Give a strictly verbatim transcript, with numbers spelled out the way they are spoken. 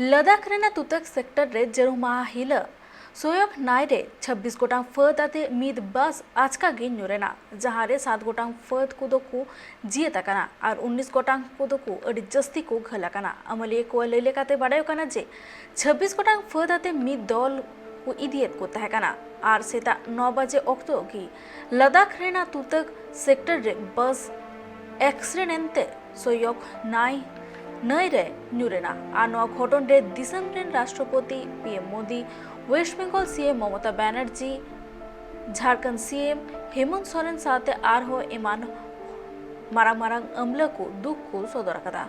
ᱞᱟᱫᱟᱠᱷ ᱨᱮᱱᱟᱜ ᱛᱩᱛᱟᱠ ᱥᱮᱠᱴᱚᱨ ᱨᱮ ᱡᱟᱹᱨᱩᱢ ᱢᱟᱦᱟ ᱦᱤᱞᱚᱜ ᱥᱚᱭᱚᱠ ᱱᱟᱭ ᱨᱮ ᱪᱷᱟᱵᱵᱤᱥ ᱜᱚᱴᱟᱝ ᱯᱷᱟᱹᱫ ᱟᱛᱮ ᱢᱤᱫ ᱵᱟᱥ ᱟᱪᱠᱟ ᱜᱮ ᱧᱩᱨ ᱮᱱᱟ, ᱡᱟᱦᱟᱸ ᱨᱮ ᱥᱟᱛ ᱜᱚᱴᱟᱝ ᱯᱷᱟᱹᱫ ᱠᱚᱫᱚ ᱠᱚ ᱡᱤᱭᱟᱹᱛ ᱟᱠᱟᱱᱟ ᱟᱨ ᱩᱱᱤᱥ ᱜᱚᱴᱟᱝ ᱠᱚᱫᱚ ᱠᱚ ᱟᱹᱰᱤ ᱡᱟᱹᱥᱛᱤ ᱠᱚ ᱜᱷᱟᱹᱞ ᱟᱠᱟᱱᱟ᱾ ᱟᱹᱢᱟᱹᱞᱤᱭᱟᱹ ᱠᱚᱣᱟᱜ ᱞᱟᱹᱭ ᱞᱮᱠᱟᱛᱮ ᱵᱟᱰᱟᱭᱚᱜ ᱠᱟᱱᱟ ᱡᱮ ᱪᱷᱟᱵᱵᱤᱥ ᱜᱚᱴᱟᱝ ᱯᱷᱟᱹᱫ ᱟᱛᱮ ᱢᱤᱫ ᱫᱚᱞ ᱠᱚ ᱤᱫᱤᱭᱮᱫ ᱠᱚ ᱛᱟᱦᱮᱸ ᱠᱟᱱᱟ ᱟᱨ ᱥᱮᱛᱟᱜ ᱱᱚ ᱵᱟᱡᱮ ᱚᱠᱛᱚ ᱜᱮ ᱞᱟᱫᱟᱠᱷ ᱨᱮᱱᱟᱜ ᱛᱩᱛᱟᱠ ᱥᱮᱠᱴᱚᱨ ᱨᱮ ᱵᱟᱥ ᱮᱠᱥᱤᱰᱮᱱᱴ ᱮᱱᱛᱮ ᱥᱚᱭᱚᱠ ᱱᱟᱭ ᱱᱟᱹᱭ ᱨᱮ ᱧᱩᱨ ᱮᱱᱟ᱾ ᱟᱨ ᱱᱚᱣᱟ ᱜᱷᱚᱴᱚᱱ ᱨᱮ ᱫᱤᱥᱚᱢ ᱨᱮᱱ ᱨᱟᱥᱴᱨᱚᱯᱚᱛᱤ P M Modi, west Bengal C M Mamata Banerjee, Jharkhand C M Hemant Soren ᱥᱟᱶᱛᱮ ᱟᱨᱦᱚᱸ ᱮᱢᱟᱱ ᱢᱟᱨᱟᱝ ᱢᱟᱨᱟᱝ ᱟᱹᱢᱞᱟᱹ ᱠᱚ ᱫᱩᱠ ᱠᱚ ᱥᱚᱫᱚᱨ ᱟᱠᱟᱫᱟ᱾